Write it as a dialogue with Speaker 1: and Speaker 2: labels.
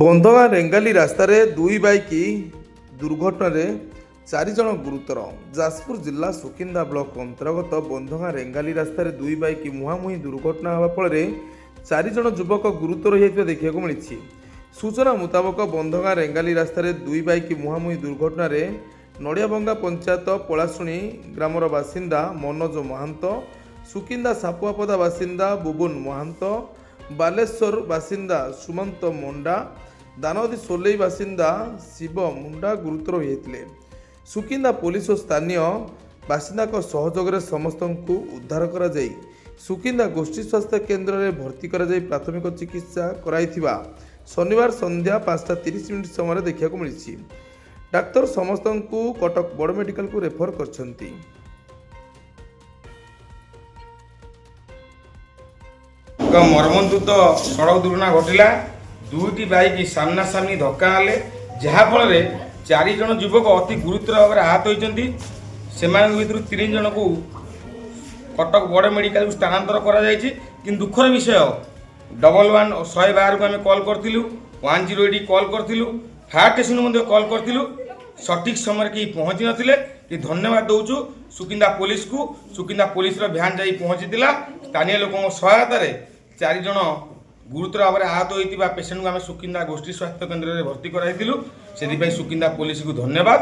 Speaker 1: ବନ୍ଧଗାଁ ରେଙ୍ଗାଲି ରାସ୍ତାରେ ଦୁଇ ବାଇକ୍ ଦୁର୍ଘଟଣାରେ ଚାରିଜଣ ଗୁରୁତର। ଯାଜପୁର ଜିଲ୍ଲା ସୁକିନ୍ଦା ବ୍ଲକ ଅନ୍ତର୍ଗତ ବନ୍ଧଗାଁ ରେଙ୍ଗାଲି ରାସ୍ତାରେ ଦୁଇ ବାଇକ୍ ମୁହାଁମୁହିଁ ଦୁର୍ଘଟଣା ହେବା ଫଳରେ ଚାରିଜଣ ଯୁବକ ଗୁରୁତର ହୋଇଯାଇଥିବା ଦେଖିବାକୁ ମିଳିଛି। ସୂଚନା ମୁତାବକ, ବନ୍ଧଗାଁ ରେଙ୍ଗାଲି ରାସ୍ତାରେ ଦୁଇ ବାଇକ୍ ମୁହାଁମୁହିଁ ଦୁର୍ଘଟଣାରେ ନଡ଼ିଆବଙ୍ଗା ପଞ୍ଚାୟତ ପଳାଶୁଣି ଗ୍ରାମର ବାସିନ୍ଦା ମନୋଜ ମହାନ୍ତ, ସୁକିନ୍ଦା ସାପୁଆପଦା ବାସିନ୍ଦା ବୁବୁନ ମହାନ୍ତ, ବାଲେଶ୍ୱର ବାସିନ୍ଦା ସୁମନ୍ତ ମୁଣ୍ଡା, ଦାନଦୀ ସୋଲେଇ ବାସିନ୍ଦା ଶିବ ମୁଣ୍ଡା ଗୁରୁତର ହୋଇଯାଇଥିଲେ। ସୁକିନ୍ଦା ପୋଲିସ ଓ ସ୍ଥାନୀୟ ବାସିନ୍ଦାଙ୍କ ସହଯୋଗରେ ସମସ୍ତଙ୍କୁ ଉଦ୍ଧାର କରାଯାଇ ସୁକିନ୍ଦା ଗୋଷ୍ଠୀ ସ୍ୱାସ୍ଥ୍ୟ କେନ୍ଦ୍ରରେ ଭର୍ତ୍ତି କରାଯାଇ ପ୍ରାଥମିକ ଚିକିତ୍ସା କରାଇଥିବା ଶନିବାର ସନ୍ଧ୍ୟା 5ଟା 30 ମିନିଟ୍ ସମୟରେ ଦେଖିବାକୁ ମିଳିଛି। ଡାକ୍ତର ସମସ୍ତଙ୍କୁ କଟକ ବଡ଼ ମେଡିକାଲକୁ ରେଫର କରିଛନ୍ତି।
Speaker 2: ଏକ ମର୍ମନ୍ତୁଦ ସଡ଼କ ଦୁର୍ଘଟଣା ଘଟିଲା। ଦୁଇଟି ବାଇକ୍ ସାମ୍ନାସାମ୍ନି ଧକ୍କା ହେଲେ, ଯାହାଫଳରେ ଚାରି ଜଣ ଯୁବକ ଅତି ଗୁରୁତର ଭାବରେ ଆହତ ହୋଇଛନ୍ତି। ସେମାନଙ୍କ ଭିତରୁ ତିନି ଜଣଙ୍କୁ କଟକ ବଡ଼ ମେଡ଼ିକାଲକୁ ସ୍ଥାନାନ୍ତର କରାଯାଇଛି। କିନ୍ତୁ ଦୁଃଖର ବିଷୟ, 11 112କୁ ଆମେ କଲ୍ କରିଥିଲୁ, 108 କଲ୍ କରିଥିଲୁ, ଫାୟାର ଷ୍ଟେସନକୁ ମଧ୍ୟ କଲ୍ କରିଥିଲୁ। ସଠିକ୍ ସମୟରେ କେହି ପହଞ୍ଚି ନଥିଲେ କି। ଧନ୍ୟବାଦ ଦେଉଛୁ ସୁକିନ୍ଦା ପୋଲିସକୁ। ସୁକିନ୍ଦା ପୋଲିସର ଭ୍ୟାନ୍ ଯାଇ ପହଞ୍ଚିଥିଲା। ସ୍ଥାନୀୟ ଲୋକଙ୍କ ସହାୟତାରେ ଚାରିଜଣ ଗୁରୁତର ଭାବରେ ଆହତ ହୋଇଥିବା ପେସେଣ୍ଟକୁ ଆମେ ସୁକିନ୍ଦା ଗୋଷ୍ଠୀ ସ୍ୱାସ୍ଥ୍ୟ କେନ୍ଦ୍ରରେ ଭର୍ତ୍ତି କରାଇଥିଲୁ। ସେଥିପାଇଁ ସୁକିନ୍ଦା ପୋଲିସକୁ ଧନ୍ୟବାଦ।